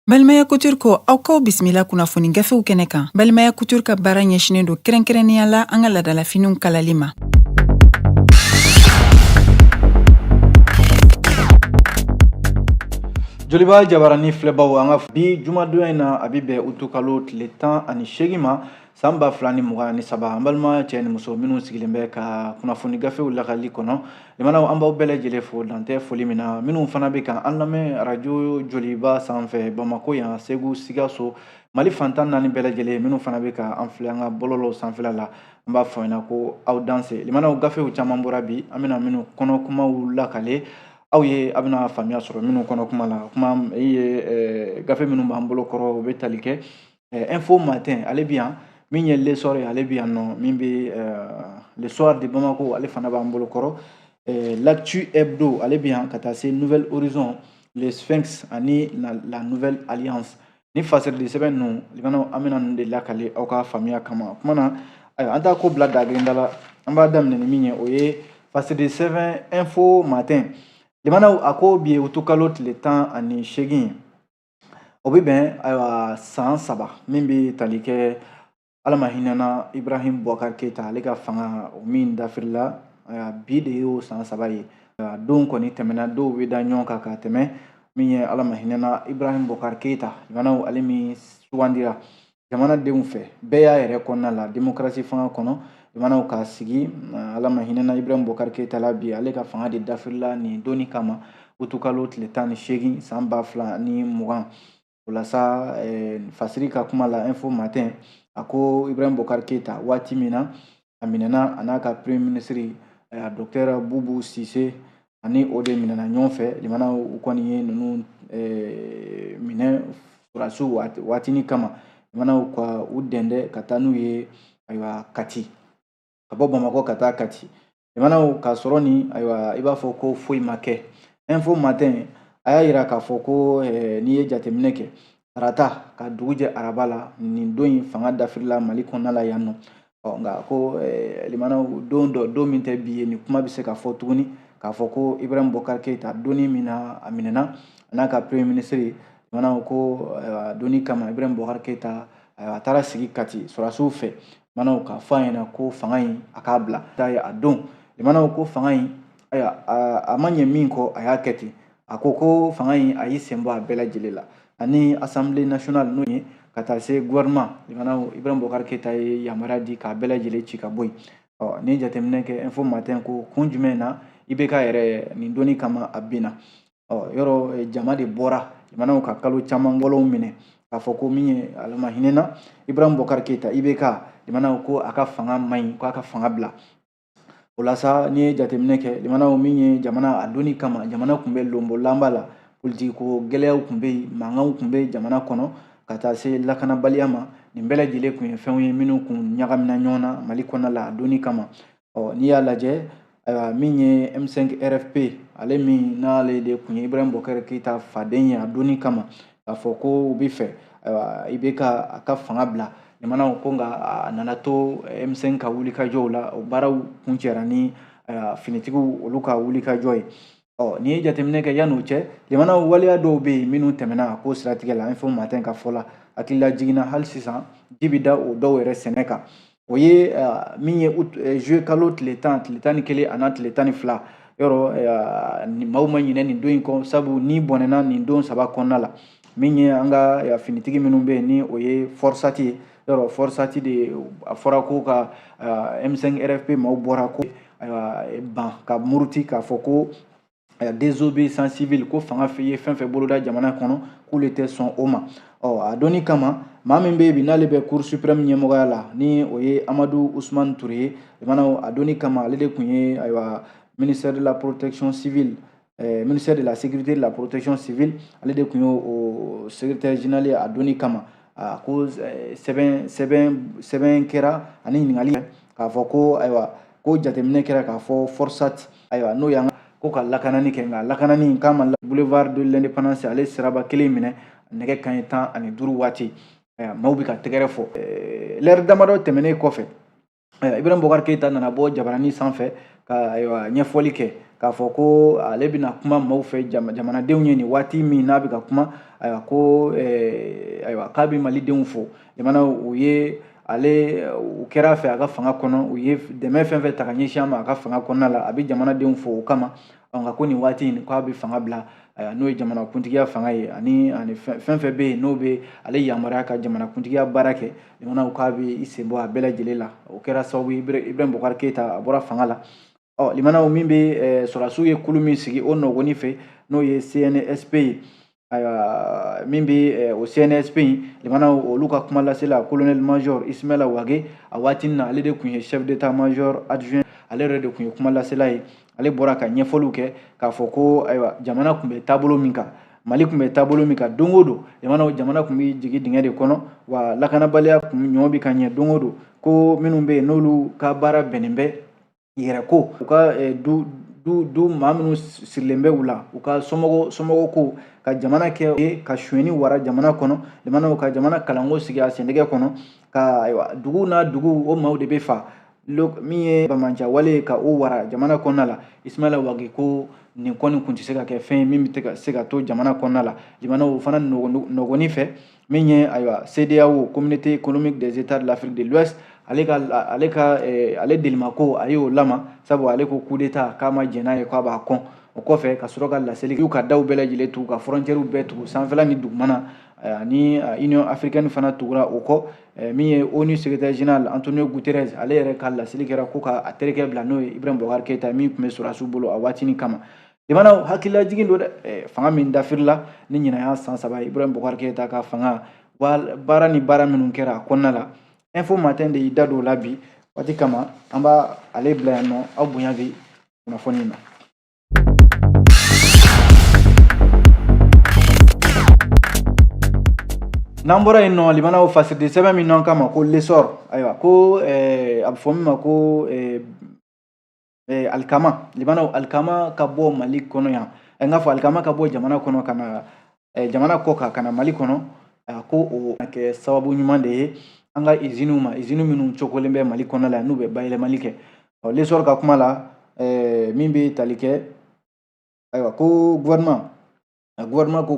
Balimaya Couture ko aw k'aw bisimila kunnafoni gafew kɛnɛ kan. Balimaya Couture ka baara ɲɛsinnen don kɛrɛnkɛrɛnnenya la an ka laadalafiniw kalali ma. Joliba jabarani filɛbaw, an ka bi jumadonya in na, a bɛ bɛn utukalo tile 18 ma, san 2023. An balima cɛ ni muso minnu sigilen bɛ ka kunnafoni gafew lakali kɔnɔ, limanaw, an b'aw bɛɛ lajɛlen fo dan tɛ foli min na. Minnu fana bɛ ka an lamɛn arajo Joliba sanfɛ, Bamako yan, Segu, Sikaso, Mali fan 14 bɛɛ lajɛlen, minnu fana bɛ ka an filɛ an ka bɔlɔlɔw sanfɛla la, an b'a fɔ ɲɛna ko aw danse. Limanaw, gafew caman bɔra bi, an bɛna minnu kɔnɔ kumaw lakale aw ye, a bɛna faamuya sɔrɔ minnu kɔnɔ kuma la. Kuma ye gafe minnu b'an bolo kɔrɔ, u bɛ tali kɛ Info Matin, ale bi yan, min ye L'Essor ye, ale bi yan nɔ, min bɛ Le Soir de Bamako, ale fana b'an bolo kɔrɔ, L'Actu Hebdo, ale bi yan, ka taa se Nouvel Horizon, Le Sphinx ani La Nouvelle Alliance. Ni fasirili sɛbɛn ninnu, limanaw, an bɛna ninnu de lakale aw ka faamuya kama. Kuma na, ayiwa, an t'a ko bila dagirinda la. An b'a daminɛ ni min ye, o ye fasirili sɛbɛn Info Matin. Limanaw, a ko bi ye utukalo tile 18 ye, o bɛ bɛn, ayiwa, san 3 min bɛ tali kɛ Ala ma hinɛna Ibrahim Boubacar Keita, ale ka fanga o min dafirila. Ayiwa, bi de y'o san 3 ye. Don kɔni tɛmɛna, dɔw bɛ da ɲɔgɔn kan ka tɛmɛ. Min ye Ala ma hinɛna Ibrahim Boubacar Keita, limanaw, ale min sugandira jamanadenw fɛ bɛɛ y'a yɛrɛ kɔnɔna la démocratie fanga kɔnɔ, limanaw, k'a sigi, Ala ma hinɛna Ibrahim Boubacar Keita la bi, ale ka fanga de dafirila nin donni kama, utukalo tile 18, san 2020. O la sa, fasiri ka kuma la, Info Matin, a ko Ibrahim Boubacar Keita, waati min na a minɛna, a n'a ka premier ministre docteur Boubou Cissé ani o de minɛna ɲɔgɔn fɛ. Limanaw, u kɔni ye ninnu minɛ sɔrɔdasiw waatinin kama, limanaw, ka u dɛndɛ ka taa n'u ye, ayiwa, Kati, ka bɔ Bamakɔ ka taa Kati. Limanaw, k'a sɔrɔ ni, ayiwa, i b'a fɔ ko foyi ma kɛ. Info Matin a y'a yira k'a fɔ ko n'i ye jateminɛ kɛ, tarata ka dugu jɛ araba la, nin don in fanga dafirila Mali kɔnɔna la yan nɔ. Ɔ nka ko limanaw, don dɔ, don min tɛ bi ye, nin kuma bɛ se ka fɔ tuguni k'a fɔ ko Ibrahim Boubacar Keita, donni min na a minɛna, a n'a ka premier ministre, limanaw, ko donni kama Ibrahim Boubacar Keita a taara sigi Kati sɔrɔdasiw fɛ, limanaw, k'a fɔ a ɲɛna ko fanga in a k'a bila. Ta ye a don, limanaw, ko fanga in, ayiwa, a ma ɲɛ min kɔ, a y'a kɛ ten. A ko ko fanga in, a y'i sen bɔ a bɛɛ lajɛlen la, ani Assemblée nationale n'o ye, ka taa se gouvernement. Limanaw, Ibrahim Boubacar Keita ye yamaruya di k'a bɛɛ lajɛlen ci ka bɔ yen. Ɔ ni jateminɛ kɛ, Info Matin ko kun jumɛn na IBK yɛrɛ nin donni kama a binna? Ɔ yɔrɔ jama de bɔra, limanaw, ka kalo caman bɔlɔnw minɛ k'a fɔ ko min ye Ala ma hinɛna Ibrahim Boubacar Keita, IBK, limanaw, ko a ka fanga man ɲi, ko a ka fanga bila. O la sa, n'i ye jateminɛ kɛ, limanaw, min ye jamana a donni kama, jamana tun bɛ lonbolanba la, politiki ko gɛlɛyaw tun bɛ yen, mankanw tun bɛ jamana kɔnɔ, ka taa se lakanabaliya ma. Nin bɛɛ lajɛlen tun ye fɛnw ye minnu kun ɲagamina ɲɔgɔn na Mali kɔnɔna la a donni kama. Ɔ n'i y'a lajɛ, ayiwa, min ye M5 RFP, ale min n'ale de tun ye Ibrahim Boubacar Keita faden ye a donni kama, k'a fɔ ko u bɛ fɛ, ayiwa, IBK a ka fanga bila, limanaw, ko nka a nana to M5 ka wulikajɔw la, o baaraw kuncɛra ni finitigiw olu ka wulikajɔ ye. Ɔ n'i ye jateminɛ kɛ, yan'o cɛ, limanaw, waleya dɔw bɛ yen minnu tɛmɛna a ko siratigɛ la. Info Matin ka fɔ la, hakilila jiginna hali sisan ji bɛ da o dɔw yɛrɛ sɛnɛ kan. O ye min ye juillet kalo tile 10, tile 11 a n'a tile 12. Yɔrɔ maaw ma ɲinɛ nin don in kɔ, sabu ni bɔnɛna nin don 3 kɔnɔna la, min ye an ka finitigi minnu bɛ yen, ni o ye FORSAT ye. Yɔrɔ FORSAT de, a fɔra ko ka M5 RFP maaw bɔra ko, ayiwa, ban ka muruti k'a fɔ ko désobéissance civile, ko fanga ye fɛn fɛn boloda jamana kɔnɔ, k'olu tɛ sɔn o ma. Ɔ a donni kama, maa min bɛ yen bi n'ale bɛ Cour suprême ɲɛmɔgɔya la, ni o ye Amadu Usumani Ture ye, limanaw, a donni kama ale de tun ye, ayiwa, ministère de la protection civile, ministère de la sécurité de la protection civile, ale de tun ye o secrétaire général ye a donni kama. A ko sɛbɛn kɛra ani ɲininkali k'a fɔ ko, ayiwa, ko jateminɛ kɛra k'a fɔ FORSAT, ayiwa, n'o y'an ko ka lakanani kɛ, nka lakanani k'a ma boulevard de l'Indépendance, ale siraba kelen minɛ nɛgɛ kanɲɛ 15 waati, maaw bɛ ka tɛgɛrɛ fɔ. Lɛri damadɔ tɛmɛnen kɔfɛ, Ibrahim Boubacar Keita nana bɔ jabarani sanfɛ ka, ayiwa, ɲɛfɔli kɛ. k'a fɔ ko ale bɛna kuma maaw fɛ, jamanadenw ye. Nin waati min n'a bɛ ka kuma, ayiwa, ko ayiwa, k'a bɛ malidenw fo. Jamana u ye ale u kɛra fɛ a ka fanga kɔnɔ, u ye dɛmɛ fɛn fɛn ta ka ɲɛsin a ma a ka fanga kɔnɔna la, a bɛ jamanadenw fo o kama. Nka ko nin waati in, k'a bɛ fanga bila, n'o ye jamanakuntigiya fanga ye, ani fɛn fɛn bɛ yen n'o bɛ ale yamaruya ka jamanakuntigiya baara kɛ, jamanaw k'a bɛ i sen bɔ a bɛɛ lajɛlen la. O kɛra sababu ye, Ibrahim Boubacar Keita a bɔra fanga la. Ɔ limanaw, min bɛ sɔrɔdasiw ye kulu min sigi o nɔgɔni fɛ, n'o ye CNSP ye, ayiwa, min bɛ o CNSP in, limanaw, olu ka kuma lasela, colonel major Ismaila Wage, a waati na ale de tun ye chef d'état major adjoint, ale yɛrɛ de tun ye kuma lasela ye. Ale bɔra ka ɲɛfɔliw kɛ k'a fɔ ko ayiwa, jamana tun bɛ taabolo min kan, Mali tun bɛ taabolo min kan don o don, jamana tun bɛ jigin dingɛ de kɔnɔ, wa lakanabaliya tun ɲɔ bɛ ka ɲɛ don o don. Ko minnu bɛ yen n'olu ka baara bɛnnen bɛ yɛrɛ ko u ka du du du maa minnu sirilen bɛ u la, u ka somɔgɔw ko ka jamana kɛ ka sonyɛni wara jamana kɔnɔ, jamana ka jamana kalanko sigi a sendɛgɛ kɔnɔ, ka ayiwa, dugu n'a dugu o maaw de bɛ fa min ye banbaanci wale ka o wara jamana kɔnɔna la. Ismaila Wage ko nin kɔni kun tɛ se ka kɛ fɛn ye min bɛ se ka to jamana kɔnɔna la. Jamana o fana nɔgɔni fɛ, min ye ayiwa, CEDEAO, Communauté économique des États de l'Afrique de l'Ouest, ale delimako a y'o lama, sabu ale ko coup d'état k'a ma jɛn n'a ye, k'a b'a kɔn. O kɔfɛ ka sɔrɔ ka laseli y'u ka daw bɛɛ lajɛlen tugu, ka frontières bɛɛ tugu, sanfɛla ni dugumana, ani Union africaine fana tugura o kɔ. Min ye ONU secrétaire général Antonio Guterres, ale yɛrɛ ka laseli kɛra ko ka a terikɛ bila, n'o ye Ibrahim Boubacar Keita, min tun bɛ sɔrɔdasiw bolo a waatinin kama. Jamana hakililajigin don dɛ, fanga min dafirila ni ɲinan y'a san 3 ye, Ibrahim Boubacar Keita ka fanga baara ni baara minnu kɛra a kɔnɔna la, Info Matin de y'i da don o la bi. Waati kama, an b'a ale bila yan nɔ. Aw bonya bi kunnafoni na. N'an bɔra yen nɔ, limanaw, fasiridi sɛbɛn min n'an k'a ma ko L'Essor, ayiwa, ko a bɛ fɔ min ma ko alikama, limanaw, alikama ka bɔ Mali kɔnɔ yan, n k'a fɔ alikama ka bɔ jamana kɔnɔ ka na jamana kɔ kan ka na Mali kɔnɔ, ko o kɛ sababu ɲuman de ye an ka iziniw ma, izini minnu cogolen bɛ Mali kɔnɔ la, n'u bɛ bayɛlɛmali kɛ. L'Essor ka kuma la, min bɛ tali kɛ, ayiwa, ko gouvernement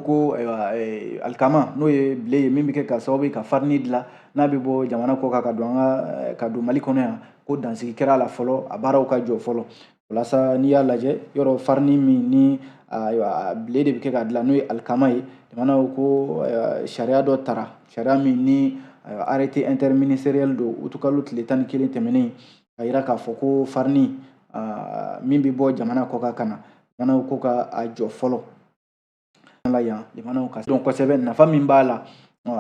ko ayiwa, alikama, n'o ye blé ye, min bɛ kɛ ka sababu ye ka farini dilan, n'a bɛ bɔ jamana kɔ kan ka don an ka ka don Mali kɔnɔ yan, ko dansigi kɛra a la fɔlɔ, a baaraw ka jɔ fɔlɔ. Walasa n'i y'a lajɛ yɔrɔ, farini min ni ayiwa, blé de bɛ kɛ ka dilan, n'o ye alikama ye, jamanaw ko sariya dɔ tara, sariya min ni arrêté interministériel don, utukalo tile 11 tɛmɛnen, ka yira k'a fɔ ko farini min bɛ bɔ jamana kɔ kan ka na, jamanaw ko ka a jɔ fɔlɔ la yan. Jamanaw ka dɔn kosɛbɛ nafa min b'a la,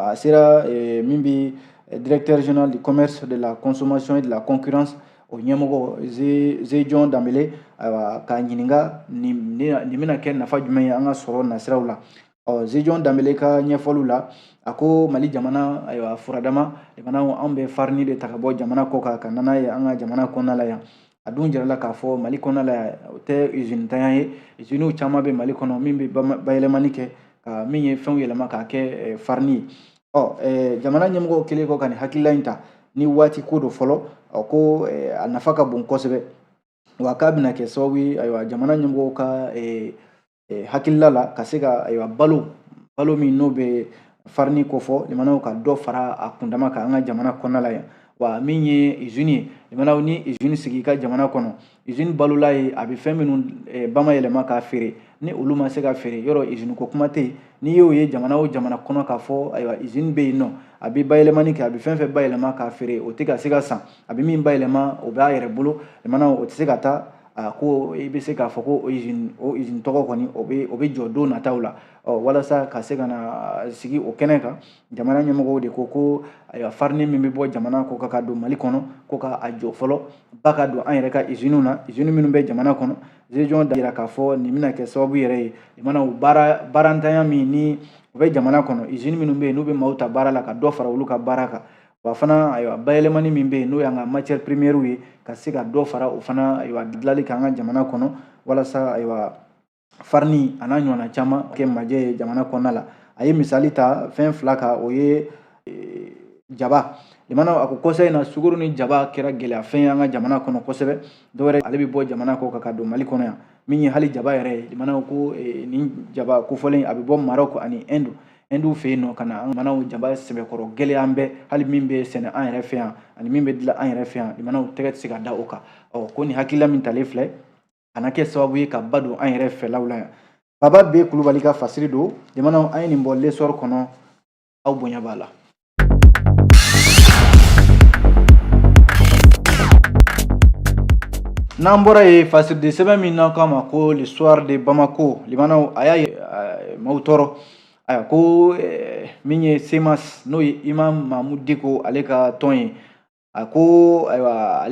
a sera min bɛ directeur général du commerce, de la consommation et de la concurrence, o ɲɛmɔgɔ Zejon Danbele, ayiwa, k'a ɲininka nin bɛna kɛ nafa jumɛn ye an ka sɔrɔ nasiraw la. Ɔ Zejon Danbele ka ɲɛfɔliw la, a ko Mali jamana, ayiwa, furadama, jamana anw bɛ farini de ta ka bɔ jamana kɔ kan ka na n'a ye an ka jamana kɔnɔna la yan. A dun jirala k'a fɔ Mali kɔnɔna la yan, o tɛ usine ntanya ye, usiniw caman bɛ Mali kɔnɔ min bɛ bayɛlɛmani kɛ, ka min ye fɛnw yɛlɛma k'a kɛ farini ye. Ɔ jamana ɲɛmɔgɔw kɛlen kɔ ka nin hakilila in ta ni waati ko don fɔlɔ, ko a nafa ka bon kosɛbɛ, wa k'a bɛna kɛ sababu ye, ayiwa, jamana ɲɛmɔgɔw ka hakilila la, ka se ka ayiwa, balo min n'o bɛ farini kofɔ, jamanaw ka dɔ fara a kundama kan an ka jamana kɔnɔna la yan. Wa min ye usine ye, jamanaw ni usine sigi i ka jamana kɔnɔ, usine balola ye, a bɛ fɛn minnu bamayɛlɛma k'a feere, ni olu ma se ka feere yɔrɔ, usine ko kuma tɛ yen. N'i y'o ye jamana o jamana kɔnɔ k'a fɔ ayiwa, usine bɛ yen nɔ, a bɛ bayɛlɛmani kɛ, a bɛ fɛn fɛn bayɛlɛma k'a feere, o tɛ ka se ka san, a bɛ min bayɛlɛma o b'a yɛrɛ bolo, jamana o tɛ se ka taa, ko i bɛ se k'a fɔ ko o usine tɔgɔ kɔni o bɛ jɔ don nataw la. Ɔ walasa ka se ka na sigi o kɛnɛ kan, jamana ɲɛmɔgɔw de ko ayiwa, farini min bɛ bɔ jamana kɔ kan ka don Mali kɔnɔ, ko ka a jɔ fɔlɔ, ba ka don an yɛrɛ ka usiniw na, usine minnu bɛ jamana kɔnɔ. Zejon jira k'a fɔ nin bɛna kɛ sababu yɛrɛ ye, jamanaw baarantanya min ni o bɛ jamana kɔnɔ, usine minnu bɛ yen n'u bɛ maaw ta baara la, ka dɔ fara olu ka baara kan. Wa fana, ayiwa, bayɛlɛmani min bɛ yen, n'o y'an ka matière première ye, ka se ka dɔ fara o fana, ayiwa, dilanli kan an ka jamana kɔnɔ, walasa ayiwa, farini a n'a ɲɔgɔnna caman kɛ majɛ ye jamana kɔnɔna la. A ye misali ta fɛn fila kan, o ye jaba. Jamana a ko kɔsa in na, sukaro ni jaba kɛra gɛlɛya fɛn ye an ka jamana kɔnɔ kosɛbɛ. Dɔwɛrɛ, ale bɛ bɔ jamana kɔ kan ka don Mali kɔnɔ yan. Min ye hali jaba yɛrɛ ye, limanaw, ko nin jaba kofɔlen a bɛ bɔ Maroc ani Inde, Inde fɛ yen nɔ ka na. Limanaw, jaba sɛbɛkɔrɔ gɛlɛya bɛ hali min bɛ sɛnɛ an yɛrɛ fɛ yan ani min bɛ dilan an yɛrɛ fɛ yan, limanaw, tɛgɛ tɛ se ka da o kan. Ɔ, ko nin hakilila min talen filɛ, a na kɛ sababu ye ka ba don an yɛrɛ fɛlaw la yan. Baba B Kulubali ka fasiri don. Limanaw, an ye nin bɔ L'Essor kɔnɔ, aw bonya b'a la. N'an bɔra yen, fasiriden sɛbɛn min n'an k'a ma ko Le Soir de Bamako, limanaw, a y'a ye maaw tɔɔrɔ. Ayiwa, ko min ye CMAS, n'o ye Imam Mahmoud Dicko ale ka tɔn ye, a ko ayiwa,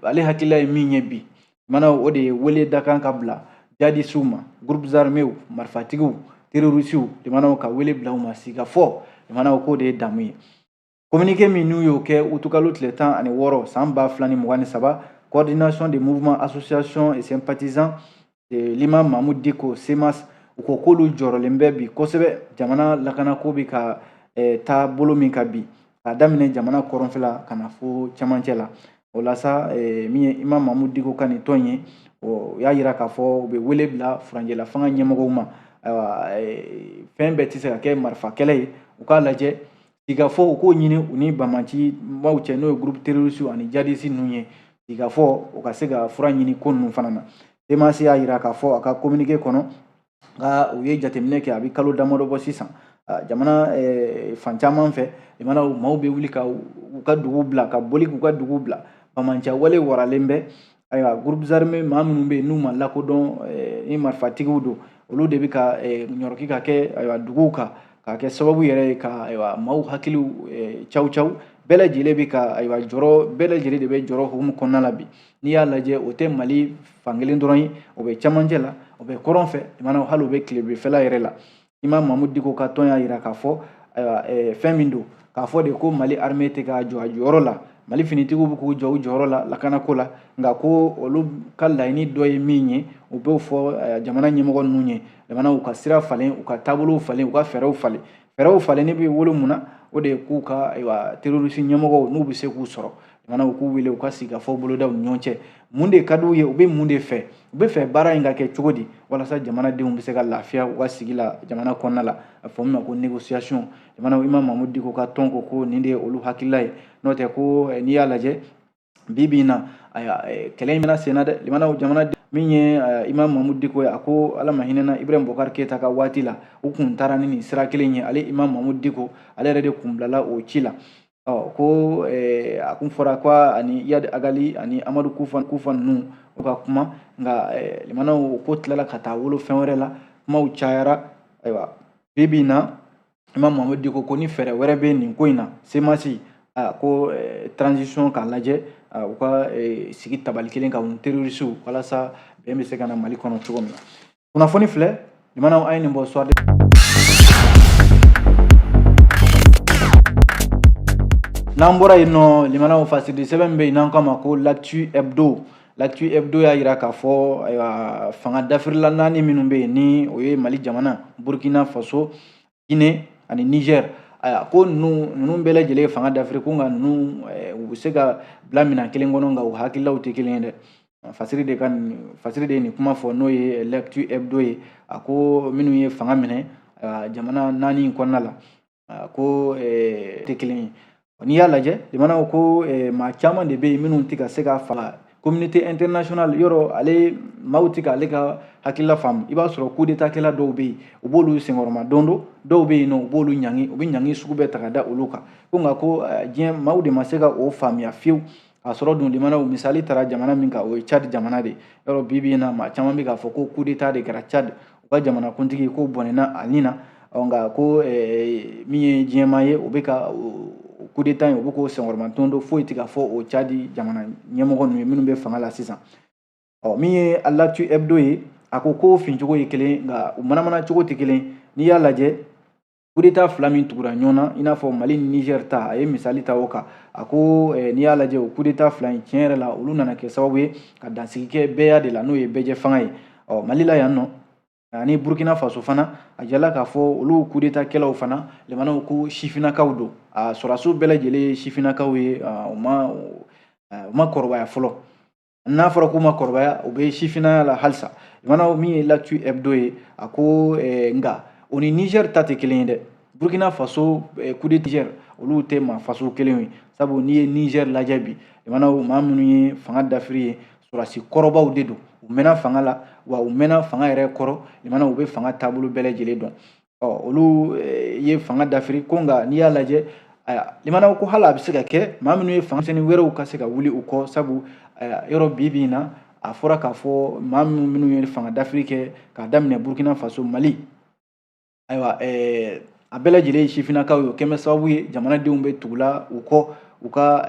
ale hakilila ye min ye bi, limanaw, o de ye wele dakan ka bila jadisiw ma, groupes armés, marifatigiw, terrorisiw, limanaw, ka wele bila u ma sigikafɔ. Limanaw, k'o de ye damu ye. Communiqué min n'u y'o kɛ utukalo tile 16 san 2023, Coordination des mouvements, associations et sympathisants de l'imam Mahmoud Dicko, CMAS, u ko k'olu jɔrɔlen bɛ bi kosɛbɛ jamana lakanako bɛ ka taa bolo min kan bi, k'a daminɛ jamana kɔrɔnfɛla ka na fo cɛmancɛ la. O la sa, min ye imam Mahmoud Dicko ka nin tɔn ye, o y'a yira k'a fɔ u bɛ wele bila furancɛla fanga ɲɛmɔgɔw ma. Ayiwa, fɛn bɛɛ tɛ se ka kɛ marifa kɛlɛ ye. U k'a lajɛ sigikafɔ, u k'o ɲini u ni banbaanci maaw cɛ, n'o ye groupe terroriste ani jadisi ninnu ye. Sigikafɔ, u ka se ka fura ɲini ko ninnu fana na. CMAS y'a yira k'a fɔ a ka communiqué kɔnɔ nka u ye jateminɛ kɛ, a bɛ kalo damadɔ bɔ sisan, jamana fan caman fɛ, jamana maaw bɛ wuli ka u ka dugu bila, ka boli k'u ka dugu bila. Banbaanciya wale waralen bɛ. Ayiwa, groupes armés maa minnu bɛ yen n'u ma lakodɔn ni marifatigiw don, olu de bɛ ka ɲɔrɔki ka kɛ, ayiwa, duguw kan, k'a kɛ sababu yɛrɛ ye ka, ayiwa, maaw hakiliw caw caw. Bɛɛ lajɛlen bɛ ka, ayiwa, jɔrɔ, bɛɛ lajɛlen de bɛ jɔrɔ hukumu kɔnɔna la bi. N'i y'a lajɛ, o tɛ Mali fankelen dɔrɔn ye, o bɛ cɛmancɛ la, o bɛ kɔrɔn fɛ, hali o bɛ tilebinfɛla yɛrɛ la. Imam Mahmoud Dicko ka tɔn y'a yira k'a fɔ, ayiwa, fɛn min don, k'a fɔ de ko Mali armée tɛ ka jɔ a jɔyɔrɔ la, Mali finitigiw bɛ k'u jɔ u jɔyɔrɔ la lakanako la. Nka ko olu ka laɲini dɔ ye min ye, u b'o fɔ jamana ɲɛmɔgɔ ninnu ye, jamana u ka sira falen, u ka taabolow falen, u ka fɛɛrɛw falen. Fɛɛrɛw falenni bɛ wolo mun na? O de ye k'u ka, ayiwa, terroriste ɲɛmɔgɔw, n'u bɛ se k'u sɔrɔ, jamana u k'u wele, u ka sigikafɔ boloda u ni ɲɔgɔn cɛ. Mun de ka d'u ye? U bɛ mun de fɛ? U bɛ fɛ baara in ka kɛ cogo di walasa jamanadenw bɛ se ka lafiya u ka sigi la jamana kɔnɔna la? A fɔ min ma ko négociation. Jamana, Imam Mahmoud Dicko ka tɔn ko ko nin de ye olu hakilila ye. N'o tɛ, ko n'i y'a lajɛ bi bi in na, ayiwa, kɛlɛ in bɛna sen na dɛ. Limanaw, jamana min ye Imam Mahmoud Dicko ye, a ko Ala ma hinɛna Ibrahim Boubacar Keita ka waati la, u kun taara ni nin sira kelen ye. Ale Imam Mahmoud Dicko, ale yɛrɛ de kun bilala o ci la. Ɔ, ko a kun fɔra ko ani Iyad Ag Ghali ani Amadu Kufa ninnu u ka kuma, nka limanaw, ko tilala ka taa wolo fɛn wɛrɛ la, kumaw cayara. Ayiwa, bi bi in na, Imam Mahmoud Dicko ko ni fɛɛrɛ wɛrɛ bɛ nin ko in na, CMAS ko transition k'a lajɛ, u ka sigi tabali kelen kan u terrorisiw, walasa bɛn bɛ se ka na Mali kɔnɔ cogo min na. Kunnafoni filɛ, limanaw, an ye nin bɔ Soir. N'an bɔra yen nɔ, limanaw, fasidi sɛbɛn bɛ yen n'an k'a ma ko L'Actu Hebdo. L'Actu Hebdo y'a yira k'a fɔ, ayiwa, fanga dafirila naani minnu bɛ yen, ni o ye Mali jamana, Burkina Faso, Guinée ani Niger, ayiwa, ko ninnu bɛɛ lajɛlen ye fanga dafiri ko, nka ninnu u bɛ se ka bila minɛn kelen kɔnɔ, nka u hakililaw tɛ kelen ye dɛ. Fasiri de ye nin kuma fɔ, n'o ye L'Actu Hebdo ye. A ko minnu ye fanga minɛ jamana naani in kɔnɔna la, ko tɛ kelen ye. N'i y'a lajɛ, limanaw, ko maa caman de bɛ yen minnu tɛ ka se ka fanga communauté internationale yɔrɔ, ale maaw tɛ k'ale ka hakilila faamu. I b'a sɔrɔ coup d'état kɛla dɔw bɛ yen, u b'olu senkɔrɔma don don, dɔw bɛ yen nɔ, u b'olu ɲangi, u bɛ ɲangi sugu bɛɛ ta ka da olu kan. Ko nka ko diɲɛ maaw de ma se ka o faamuya fiyewu. K'a sɔrɔ dun, limanaw, misali taara jamana min kan, o ye Tchad jamana de ye. Yɔrɔ bi bi in na, maa caman bɛ k'a fɔ ko coup d'état de kɛra Tchad, u ka jamanakuntigi k'o bɔnɛna a ni na. Nka ko min ye diɲɛmaa ye, o bɛ ka coup d'état in, u bɛ k'o senkɔrɔmadon don, foyi tɛ ka fɔ o Tchad jamana ɲɛmɔgɔ ninnu ye minnu bɛ fanga la sisan. Ɔ, min ye L'Actu Hebdo ye, a ko ko fincogo ye kelen, nka u manamana cogo tɛ kelen. N'i y'a lajɛ, coup d'état fila min tugura ɲɔgɔn na, i n'a fɔ Mali ni Niger ta, a ye misali ta o kan. A ko n'i y'a lajɛ, o coup d'état fila in, tiɲɛ yɛrɛ la, olu nana kɛ sababu ye ka dansigi kɛ bɛɛya de la, n'o ye bɛɛjɛ fanga ye. Ɔ, Mali la yan nɔ ani Burkina Faso fana, a jala k'a fɔ olu coup d'état kɛlaw fana, limanaw, ko sifinnakaw don. A sɔrɔdasiw bɛɛ lajɛlen ye sifinnakaw ye, u ma kɔrɔbaya fɔlɔ. N'a fɔra k'u ma kɔrɔbaya, u bɛ sifinnaya la halisa. Limanaw, min ye L'actu hebdo ye, a ko nka o ni Niger ta tɛ kelen ye dɛ. Burkina Faso coup d'état, Niger, olu tɛ maa faso kelen ye, sabu n'i ye Niger lajɛ bi, limanaw, maa minnu ye fanga dafiri ye, sɔrɔdasi kɔrɔbaw de don. U mɛnna fanga la, wa u mɛnna fanga yɛrɛ kɔrɔ. Limanaw, u bɛ fanga taabolo bɛɛ lajɛlen dɔn. Ɔ, olu ye fanga dafiri ko, nka n'i y'a lajɛ, limanaw, ko hali a bɛ se ka kɛ maa minnu ye fanga misɛnnin wɛrɛw ka se ka wuli u kɔ, sabu yɔrɔ bi bi in na, a fɔra k'a fɔ maa minnu ye fanga dafiri kɛ k'a daminɛ Burkina Faso, Mali, ayiwa, a bɛɛ lajɛlen ye sifinnakaw ye. O kɛn bɛ sababu ye jamanadenw bɛ tugula u kɔ u ka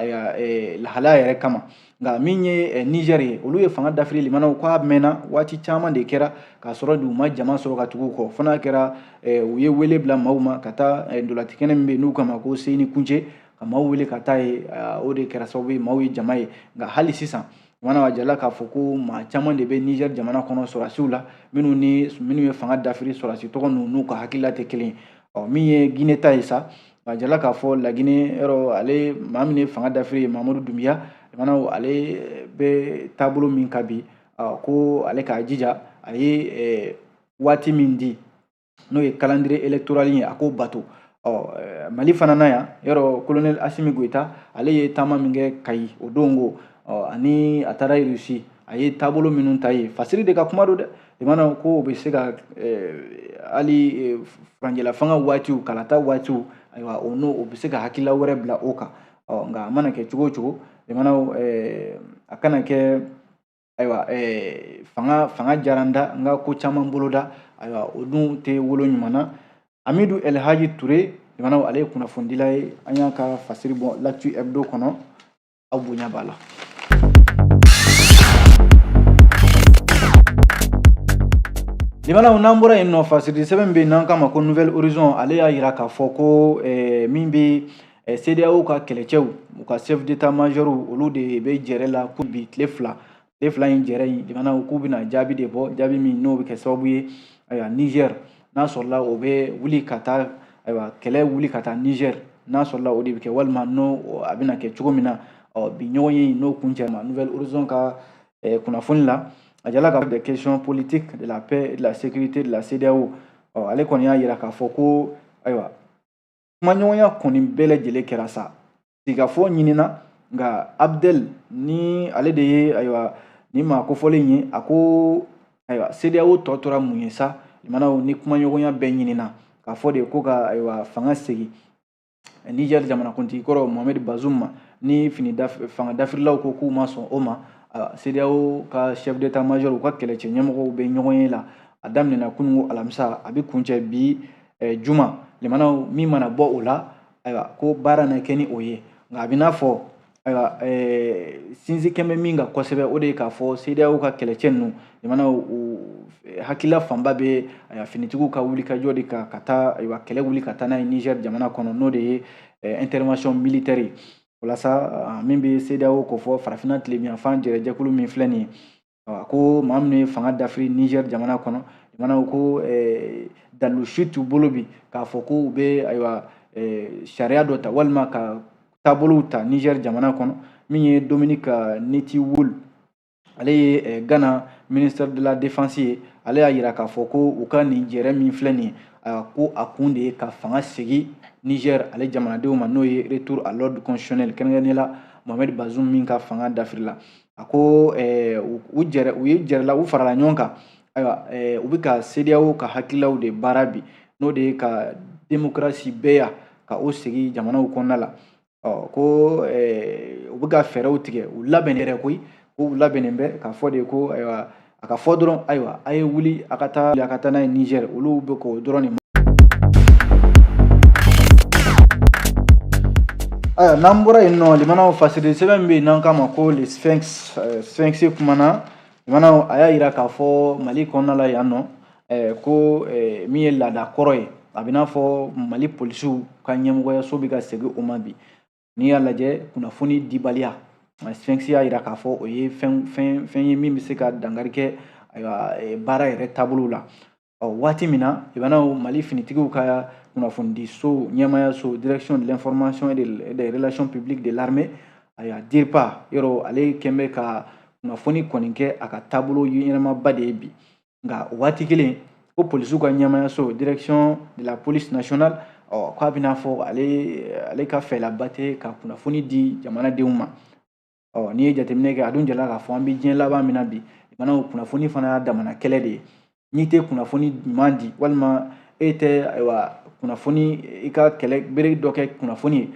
lahalaya yɛrɛ kama. Nka min ye Niger ye, olu ye fanga dafiri, limanaw, k'a mɛnna, waati caman de kɛra k'a sɔrɔ u ma jama sɔrɔ ka tugu u kɔ, fo n'a kɛra u ye wele bila maaw ma ka taa ntolaci kɛnɛ min bɛ yen n'u k'a ma ko Seyni Kunce, ka maaw wele ka taa yen. O de kɛra sababu ye maaw ye jama ye. Nka hali sisan, limanaw, a jirala k'a fɔ ko maa caman de bɛ Niger jamana kɔnɔ sɔrɔdasiw la, minnu ni minnu ye fanga dafiri sɔrɔdasi tɔgɔ ninnu n'u ka hakilila tɛ kelen ye. Ɔ, min ye Guinée ta ye sa, a jirala k'a fɔ Laginɛ yɔrɔ, ale maa min ye fanga dafiri ye, Mamadu Dunbiya, limanaw, ale bɛ taabolo min kan bi, ko ale k'a jija, a ye waati min di, n'o ye calendrier électoral ye, a k'o bato. Ɔ, Mali fana na yan yɔrɔ, colonel Asimi Goyita, ale ye taama min kɛ Kayi o don ko, ɔ, ani a taara Russie, a ye taabolo minnu ta ye, fasiri de ka kuma don dɛ. Limanaw, ko o bɛ se ka hali furancɛla fanga waatiw, kalata waatiw, ayiwa, o n'o o bɛ se ka hakilila wɛrɛ bila o kan. Ɔ, nka a mana kɛ cogo o cogo, limanaw, a kana kɛ, ayiwa, fanga diyara n da, n ka ko caman boloda, ayiwa, o dun tɛ wolo ɲuman na. Amidu Elhaji Ture, limanaw, ale ye kunnafonidila ye. An y'a ka fasiri bɔ L'actu hebdo kɔnɔ. Aw bonya b'a la. Limanaw, n'an bɔra yen nɔ, fasiri sɛbɛn bɛ yen n'an k'a ma ko Nouvel Horizon, ale y'a jira k'a fɔ ko min bɛ CEDEAO ka kɛlɛcɛw, u ka chef d'état major, olu de bɛ jɛrɛ la ko bi tile fila in jɛrɛ in, limanaw, k'u bɛna jaabi de bɔ, jaabi min n'o bɛ kɛ sababu ye, ayiwa, Niger, n'a sɔrɔla o bɛ wuli ka taa, ayiwa, kɛlɛ wuli ka taa Niger, n'a sɔrɔla o de bɛ kɛ, walima n'o a bɛna kɛ cogo min na. Ɔ, bi ɲɔgɔn ye n'o kuncɛ ma, Nouvel Horizon ka kunnafoni la, a jala ka des questions politiques de la paix et de la sécurité de la CEDEAO. Ɔ, ale kɔni y'a jira k'a fɔ ko, ayiwa, kumaɲɔgɔnya kɔni bɛɛ lajɛlen kɛra sa, sigikafɔ ɲinina, nka Abdel ni ale de ye, ayiwa, ni maa kofɔlen ye, a ko, ayiwa, CEDEAO tɔ tora mun ye sa, limanaw, ni kumaɲɔgɔnya bɛɛ ɲinina k'a fɔ de ko ka, ayiwa, fanga segin Niger jamanakuntigi kɔrɔ Mohamed Bazoum ma, ni fini fanga dafirilaw ko k'u ma sɔn o ma. CEDEAO ka chef d'état major, u ka kɛlɛcɛ ɲɛmɔgɔw bɛ ɲɔgɔn ye la, a daminɛna kununko alamisa, a bɛ kuncɛ bi juma. Limanaw, min mana bɔ o la, ayiwa, ko baara na kɛ ni o ye. Nka a bɛ n'a fɔ, ayiwa, sinsin kɛn bɛ min kan kosɛbɛ, o de ye k'a fɔ CEDEAO ka kɛlɛcɛ ninnu, limanaw, u hakilila fanba bɛ, ayiwa, finitigiw ka wulikajɔ de kan ka taa, ayiwa, kɛlɛ wuli ka taa n'a ye Niger jamana kɔnɔ, n'o de ye intervention militaire ye. Walasa min bɛ CEDEAO kofɔ, farafinna tilebinyanfan jɛrɛjɛkulu min filɛ nin ye, ko maa minnu ye fanga dafiri Niger jamana kɔnɔ, limanaw, ko dalilu si t'u bolo bi k'a fɔ ko u bɛ, ayiwa, sariya dɔ ta walima ka taabolow ta Niger jamana kɔnɔ. Min ye Dominique Nitiwul, ale ye Ghana ministre de la défense ye, ale y'a jira k'a fɔ ko u ka nin jɛrɛ min filɛ nin ye, ko a kun de ye ka fanga segin Niger ale jamanadenw ma, n'o ye retour à l'ordre constitutionnel, kɛrɛnkɛrɛnnenya la Mohamed Bazoum min ka fanga dafiri la. A ko u jɛrɛ, u ye jɛrɛla, u farala ɲɔgɔn kan, ayiwa, u bɛ ka CEDEAO ka hakililaw de baara bi, n'o de ye ka démocratie bɛɛ ka o segin jamanaw kɔnɔna la. Ɔ, ko u bɛ ka fɛɛrɛw tigɛ, u labɛn yɛrɛ koyi, ko u labɛnnen bɛ k'a fɔ de ko, ayiwa, a ka fɔ dɔrɔn, ayiwa, a ye wuli a ka taa, a ka taa n'a ye Niger, olu bɛ k'o dɔrɔn de. Ayiwa, n'an bɔra yen nɔ, limanaw, fasiri sɛbɛn bɛ yen n'an k'a ma ko le Sphinx. Sphinx kumana, limanaw, a y'a jira k'a fɔ Mali kɔnɔna la yan nɔ, ko min ye laada kɔrɔ ye, a bɛ n'a fɔ Mali polisiw ka ɲɛmɔgɔyaso bɛ ka segin o ma bi. N'i y'a lajɛ, kunnafoni dibaliya, Sphinx y'a jira k'a fɔ o ye fɛn ye min bɛ se ka dankari kɛ, ayiwa, baara yɛrɛ taabolo la. Ɔ, waati min na, limanaw, Mali finitigiw ka kunnafonidiso ɲɛmayaso, direction de l'information et des relations publiques de l'armée, ayiwa, DIRPA yɔrɔ, ale kɛn bɛ ka kunnafoni kɔni kɛ a ka taabolo ɲɛnamaba de ye bi. Nka o waati kelen ko polisiw ka ɲɛmayaso, direction de la police nationale, ɔ k'a bɛna fɔ ale ka fɛlaba tɛ ka kunnafoni di jamanadenw ma. Ɔ n'i ye jateminɛ kɛ, a dun jala k'a fɔ an bɛ diɲɛ laban min na bi, jamanaw kunnafoni fana y'a damana kɛlɛ de ye. N'i tɛ kunnafoni ɲuman di, walima e tɛ ayiwa kunnafoni, i ka kɛlɛ bere dɔ kɛ kunnafoni ye,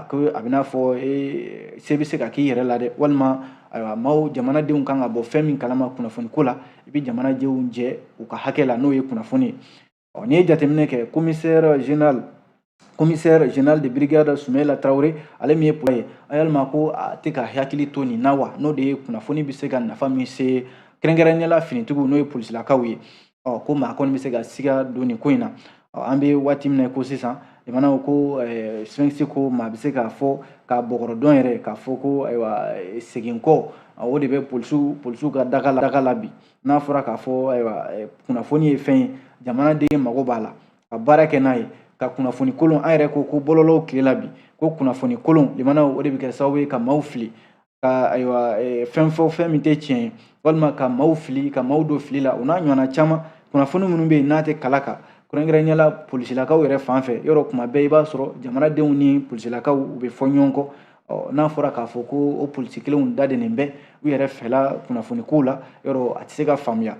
ko a bɛna fɔ e se bɛ se ka k'i yɛrɛ la dɛ, walima ayiwa maaw jamanadenw kan ka bɔ fɛn min kalama kunnafoni ko la, i bɛ jamanadenw jɛ u ka hakɛ la, n'o ye kunnafoni ye. Ɔ n'i ye jateminɛ kɛ, commissaire général de brigade Soumaïla Traoré, ale min ye pɔ ye, a yalima ko a tɛ ka hakili to nin na wa, n'o de ye kunnafoni bɛ se ka nafa min se kɛrɛnkɛrɛnnenya la finitigiw, n'o ye polisilakaw ye. Ɔ ko maa kɔni bɛ se ka siga don nin ko in na. Ɔ an bɛ waati min na ko sisan, jamanaw ko Sphinx ko maa bɛ se k'a fɔ ka bɔgɔrɔdɔn yɛrɛ k'a fɔ ko ayiwa segin kɔ, o de bɛ polisiw ka daga la bi. N'a fɔra k'a fɔ ayiwa kunnafoni ye fɛn ye, jamanaden mago b'a la ka baara kɛ n'a ye, ka kunnafoni kolon, an yɛrɛ ko ko bɔlɔlɔw tile la bi, ko kunnafoni kolon limanaw, o de bɛ kɛ sababu ye ka maaw fili, ka ayiwa fɛn fɔ fɛn min tɛ tiɲɛ ye, walima ka maaw fili, ka maaw don fili la, o n'a ɲɔgɔnna caman. Kunnafoni minnu bɛ yen n'a tɛ kala kan, kɛrɛnkɛrɛnnenya la polisilakaw yɛrɛ fan fɛ, yɔrɔ kuma bɛɛ i b'a sɔrɔ jamanadenw ni polisilakaw u bɛ fɔ ɲɔgɔn kɔ. Ɔ n'a fɔra k'a fɔ ko o polisi kelenw da dennen bɛ u yɛrɛ fɛla kunnafoni kow la, yɔrɔ a tɛ se ka faamuya.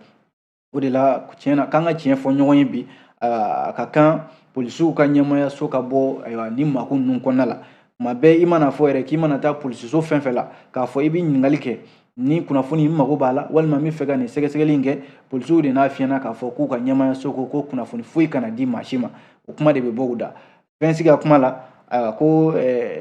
O de la tiɲɛ na k'an ka tiɲɛ fɔ ɲɔgɔn ye bi, a ka kan polisiw ka ɲɛmayaso ka bɔ ayiwa ni mako ninnu kɔnɔna la. Tuma bɛɛ i mana fɔ yɛrɛ k'i mana taa polisiso fɛn fɛn la k'a fɔ i bɛ ɲininkali kɛ ni kunnafoni n mago b'a la, walima n bɛ fɛ ka nin sɛgɛsɛgɛli in kɛ, polisiw de n'a fiyɛna k'a fɔ k'u ka ɲɛmayaso ko ko kunnafoni foyi kana di maa si ma. O kuma de bɛ bɔ u da. Fɛn ka kuma la, ayiwa ko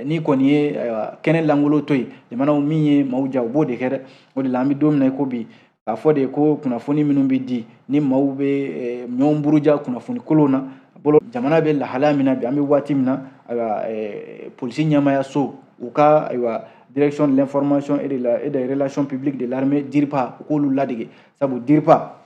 n'i kɔni ye ayiwa kɛnɛ lankolon to yen, jamanaw min ye maaw ja, u b'o de kɛ dɛ. O de la an bɛ don min na i ko bi, k'a fɔ de ko kunnafoni minnu bɛ di ni maaw bɛ ɲɔgɔn buruja kunnafoni kolon na bolo, jamana bɛ lahalaya min na bi, an bɛ waati min na, ayiwa polisi ɲɛmayaso u ka ayiwa direction de l'information et des relations publiques de l'armée, DIRPA, u k'olu ladege. Sabu DIRPA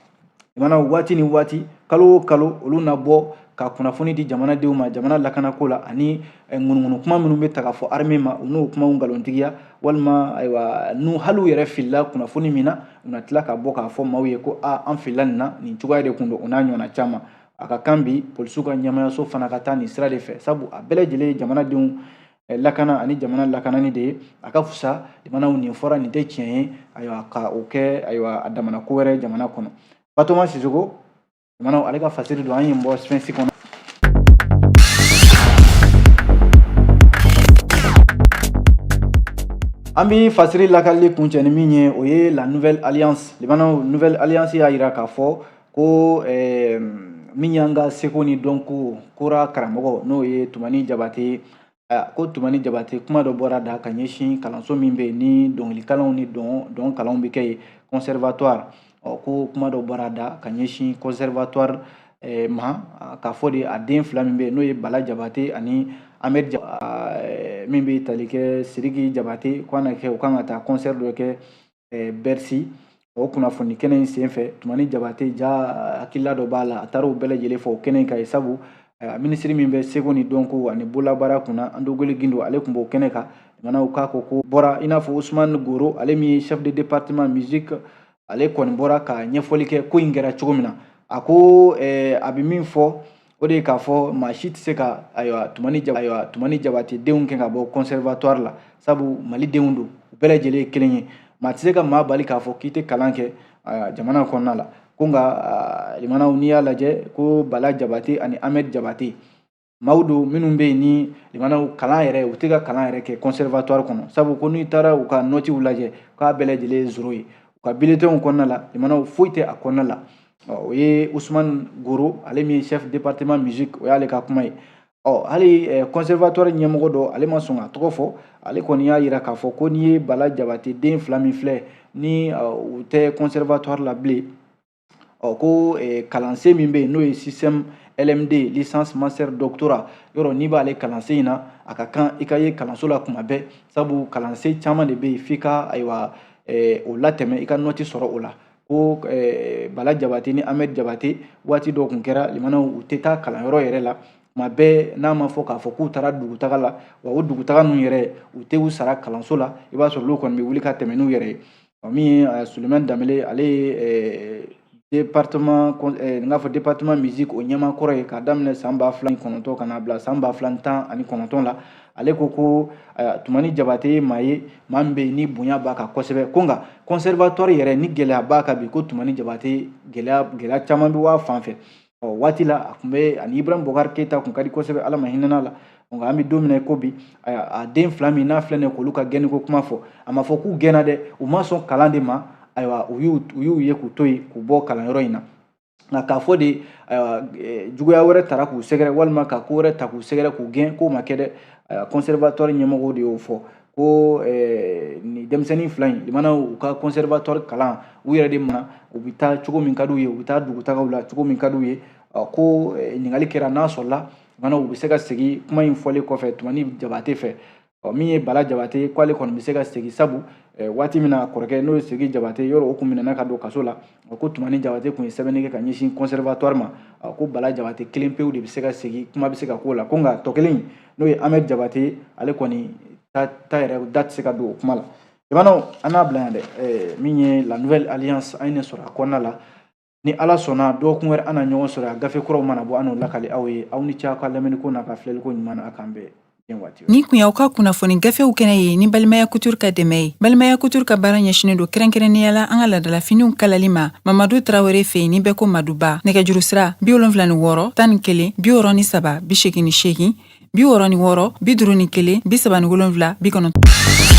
jamana waati ni waati, kalo o kalo, olu na bɔ ka kunnafoni di jamanadenw ma jamana lakanako la, ani ŋunuŋunu kuma minnu bɛ ta ka fɔ armée ma, u n'o kumaw nkalontigiya, walima ayiwa n'u hali u yɛrɛ filila kunnafoni min na, u na tila ka bɔ k'a fɔ maaw ye ko a an filila nin na, nin cogoya de kun don, o n'a ɲɔgɔnna caman. A ka kan bi polisiw ka ɲɛmayaso fana ka taa nin sira de fɛ, sabu a bɛɛ lajɛlen ye jamanadenw lakana ani jamana lakanani de ye. A ka fisa jamanaw nin fɔra nin tɛ tiɲɛ ye, ayiwa ka o kɛ ayiwa a damana ko wɛrɛ jamana kɔnɔ. Batoma Sisoko jamanaw, ale ka fasiri don, an ye bɔ Sphinx kɔnɔ. An bɛ fasiri lakalili kuncɛ ni min ye, o ye la Nouvelle Alliance. Limanaw, Nouvelle Alliance y'a jira k'a fɔ ko min y'an ka seko ni dɔnko kora karamɔgɔ, n'o ye Tumani Jabate, ko Tumani Jabate kuma dɔ bɔra da ka ɲɛsin kalanso min bɛ yen ni dɔnkilikalanw ni dɔn kalanw bɛ kɛ yen, conservatoire. Ɔ ko kuma dɔ bɔra da ka ɲɛsin conservatoire ma, k'a fɔ de a den fila min bɛ yen, n'o ye Bala Jabate ani Ahmed, min bɛ tali kɛ Sidiki Jabate, ko a na kɛ u kan ka taa concert dɔ kɛ Bercy. O kunnafoni kɛnɛ in senfɛ, Tumani Jabate ja hakilila dɔ b'a la, a taara o bɛɛ lajɛlen fɔ o kɛnɛ in kan ye, sabu minisiri min bɛ seko ni dɔnko ani bololabaara kunna, Andogoli Gindo, ale tun b'o kɛnɛ kan. Jamanaw k'a ko ko bɔra i n'a fɔ Ousmane Goro, ale min ye chef de département musique, ale kɔni bɔra ka ɲɛfɔli kɛ ko in kɛra cogo min na. A ko a bɛ min fɔ, o de ye k'a fɔ maa si tɛ se ka ayiwa Tumani Jabate denw kɛ ka bɔ conservatoire la, sabu Mali denw don, u bɛɛ lajɛlen ye kelen ye. Maa tɛ se ka maa bali k'a fɔ k'i tɛ kalan kɛ jamana kɔnɔna la. Ko nka limanaw, n'i y'a lajɛ ko Bala Jabate ani Ahmed Jabate, maaw don minnu bɛ yen ni limanaw kalan yɛrɛ, u tɛ ka kalan yɛrɛ kɛ conservatoire kɔnɔ, sabu ko n'i taara u ka nɔtiw lajɛ, k'a bɛɛ lajɛlen ye zéro ye u ka bulletinw kɔnɔna la, limanaw foyi tɛ a kɔnɔna la. O ye Ousmane Goro, ale min ye chef département musique, o y'ale ka kuma ye. Ɔ hali conservatoire ɲɛmɔgɔ dɔ, ale ma sɔn ka tɔgɔ fɔ, ale kɔni y'a jira k'a fɔ ko n'i ye Bala Jabate den fila min filɛ ni u tɛ conservatoire la bilen, ɔ ko kalansen min bɛ yen, n'o ye système LMD, licence, master, doctorat, yɔrɔ n'i b'ale kalansen in na, a ka kan i ka ye kalanso la kuma bɛɛ, sabu kalansen caman de bɛ yen f'i ka ayiwa o latɛmɛ, i ka nɔti sɔrɔ o la. Ko Bala Jabate ni Ahmed Jabate, waati dɔ tun kɛra limanaw, u tɛ taa kalanyɔrɔ yɛrɛ la tuma bɛɛ, n'a ma fɔ k'a fɔ k'u taara dugutaga la, wa o dugutaga ninnu yɛrɛ, u tɛ u sara kalanso la, i b'a sɔrɔ olu kɔni bɛ wuli ka tɛmɛ n'u yɛrɛ ye. Min ye Sulemani Danbele, ale ye département, n k'a fɔ département musique o ɲɛmaa kɔrɔ ye k'a daminɛ san 2009 ka n'a bila san 2019 la, ale ko ko Tumani Jabate ye maa ye, maa min bɛ yen ni bonya b'a kan kosɛbɛ, ko nka conservatoire yɛrɛ ni gɛlɛya b'a kan bi, ko Tumani Jabate gɛlɛya caman bɛ waa fan fɛ. Ɔ waati la a tun bɛ ani Ibrahim Boubacar Keita tun ka di kosɛbɛ, Ala ma hinɛna la. Nka an bɛ don min na i ko bi, a den fila min n'a filɛ nin ye k'olu ka gɛnniko kuma fɔ, a ma fɔ k'u gɛnna dɛ, u ma sɔn kalan de ma. Ayiwa, u y'u ye k'u to yen k'u bɔ kalanyɔrɔ in na. Nka k'a fɔ de, ayiwa, juguya wɛrɛ tara k'u sɛgɛrɛ walima ka ko wɛrɛ ta k'u sɛgɛrɛ k'u gɛn, k'o ma kɛ dɛ. Conservatoire ɲɛmɔgɔw de y'o fɔ ko nin denmisɛnnin fila in limana u ka conservatoire kalan u yɛrɛ de ma, u bɛ taa cogo min ka d'u ye, u bɛ taa dugutagaw la cogo min ka d'u ye. Ko ɲininkali kɛra n'a sɔrɔla limana u bɛ se ka segin kuma in fɔlen kɔfɛ Tumani Jabate fɛ. Ɔ min ye Bala Jabate, k'ale kɔni bɛ se ka segin, sabu waati min na kɔrɔkɛ, n'o ye Sidiki Jabate, yɔrɔ o kun minɛna ka don kaso la, ko Tumani Jabate tun ye sɛbɛnni kɛ ka ɲɛsin conservatoire ma, ko Bala Jabate kelen pewu de bɛ se ka segin, kuma bɛ se ka k'o la, ko nka tɔ kelen, n'o ye Ahmed Jabate, ale kɔni ta yɛrɛ da tɛ se ka don o kuma la. Jamanaw, an n'a bila yan dɛ. Min ye La Nouvelle Alliance, an ye nin sɔrɔ a kɔnɔna la. Ni Ala sɔnna, dɔgɔkun wɛrɛ an na ɲɔgɔn sɔrɔ a gafe kuraw mana bɔ, an n'o lakali aw ye. Aw ni ce aw ka lamɛnni ko n'a ka filɛliko ɲuman na. A k'an bɛn. Nin kun y'aw ka kunnafoni gafew kɛnɛ ye ni Balimaya Couture ka dɛmɛ ye. Balimaya Couture ka baara ɲɛsinnen don kɛrɛnkɛrɛnnenya la an ka laadalafiniw kalali ma Mamadu Tarawele fɛ yen ni bɛɛ ko Maduba. Nɛgɛjuru sira 76 11 63 88, 66 51 37 90.